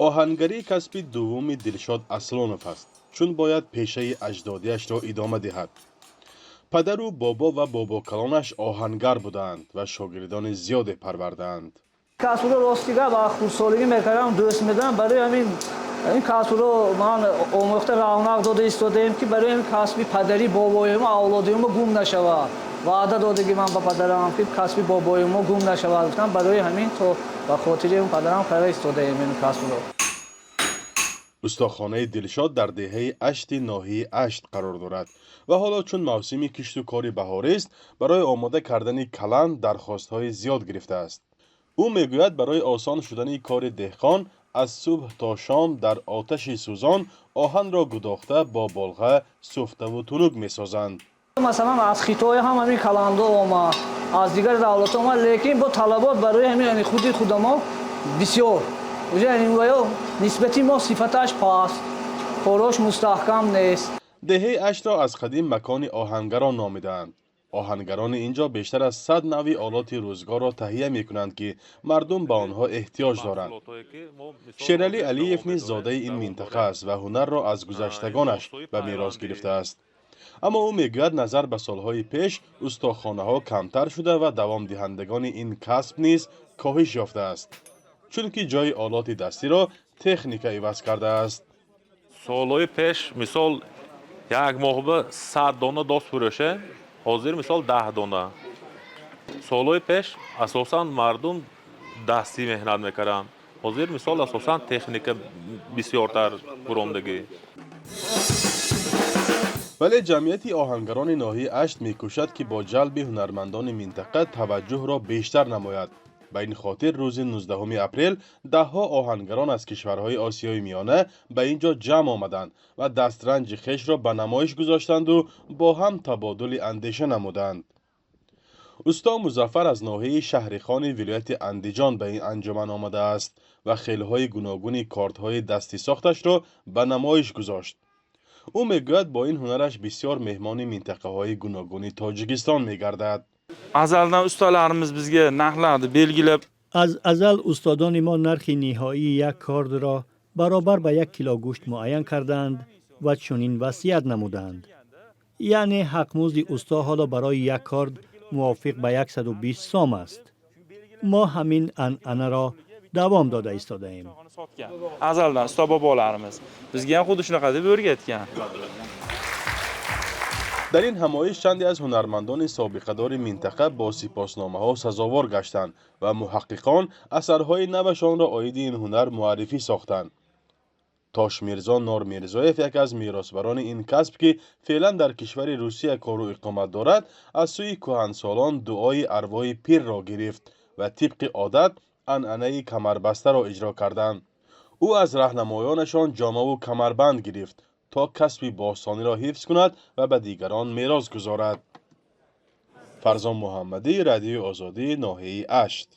Оҳангарӣ касби дуввуми Дилшод Аслонов аст, чун бояд пешаи аҷдодиашро идома диҳад. Падару бобо ва бобокалонаш оҳангар будаанд ва шогирдони зиёде парвардаанд. Касбро, ростига, ба хурдсолагӣ мекардам, дӯст медорам. Барои ҳамин ин касбро ман омӯхта, равнақ дода истодаем, ки барои ҳамин касби падарӣ, бобоимо, авлодимо гум нашавад. Ваъда додагӣ ман ба падарам, ки касби бобоимо гум нашавад, гуфтам. Барои ҳамин то ба хотири падарам карда истодаем ин касбро. Устохонаи Дилшод дар деҳаи Ашти ноҳияи Ашт қарор дорад ва ҳоло, чун мавсими кишту кори баҳорист, барои омода кардани каланд дархостҳои зиёд гирифтааст. Ӯ мегӯяд, барои осон шудани кори деҳқон аз субҳ то шом дар оташи сӯзон оҳанро гудохта, бо болға суфтаву тунук месозанд. Масалан, аз Хитой ҳам ҳамин каландо омад, аз дигар давлатҳо омад, лекин бо талабот барои ҳамин худи худамо бисёр ё нисбати мо сифаташ паст, корош мустаҳкам нест. Деҳаи Аштро аз қадим макони оҳангарон номидаанд. Оҳангарони ин ҷо бештар аз 100 навъи олоти рӯзгорро таҳия мекунанд, ки мардум ба онҳо эҳтиёҷ доранд. Шералӣ Алиев низ зодаи ин минтақа аст ва ҳунарро аз гузаштагонаш ба мерос гирифтааст. Аммо ӯ мегӯяд, назар ба солҳои пеш устохонаҳо камтар шуда ва давомдиҳандагони ин касб низ коҳиш ёфтааст, чунки ҷои олоти дастиро техника иваз кардааст. Солҳои пеш, мисол, як моҳба 100 дона дос фурӯше, ҳозир, мисол, 10 дона. Солҳои пеш асосан мардум дастӣ меҳнат мекарданд, ҳозир, мисол, асосан техника бисёртар буромдагӣ. Вале ҷамъияти оҳангарони ноҳияи Ашт мекӯшад, ки бо ҷалби ҳунармандони минтақа таваҷҷӯҳро бештар намояд. Ба ин хотир рӯзи 19 апрел даҳҳо оҳангарон аз кишварҳои Осиёи Миёна ба ин ҷо ҷамъ омаданд ва дастранҷи хешро ба намоиш гузоштанду бо ҳам табодули андеша намуданд. Усто Музаффар аз ноҳияи Шаҳрихони вилояти Андиҷон ба ин анҷуман омадааст ва хелҳои гуногуни кордҳои дастӣ сохташро ба намоиш гузошт. Ӯ мегӯяд, бо ин ҳунараш бисёр меҳмони минтақаҳои гуногуни Тоҷикистон мегардад. Azaldan ustalarimiz bizga narxlarni belgilab Аз азал устодони мо нархи ниҳоии як кордро баробар ба 1 кило гӯшт муайян кардаанд ва чунин васият намуданд, яъне ҳақмузди усто ҳоло барои як корд мувофиқ ба 120 сом аст. Мо ҳамин анъанаро давом дода истодаем. Sotgan azaldan usta bobolarimiz bizga ham xuddi shunaqa deb o'rgatgan. Дар ин ҳамоиш чанде аз ҳунармандони собиқадори минтақа бо сипосномаҳо сазовор гаштанд ва муҳаққиқон асарҳои навашонро оиди ин ҳунар муаррифӣ сохтанд. Тошмирзо Нормирзоев, яке аз меросбарони ин касб, ки феълан дар кишвари Русия кору иқомат дорад, аз сӯи кӯҳансолон дуои арвоҳи пирро гирифт ва тибқи одат анъанаи камарбастаро иҷро карданд. Ӯ аз раҳнамоёнашон ҷомаву камарбанд гирифт, то касби бостониро ҳифз кунад ва ба дигарон мерос гузорад. Фарзон Муҳаммадӣ, Радиои Озодӣ, ноҳияи Ашт.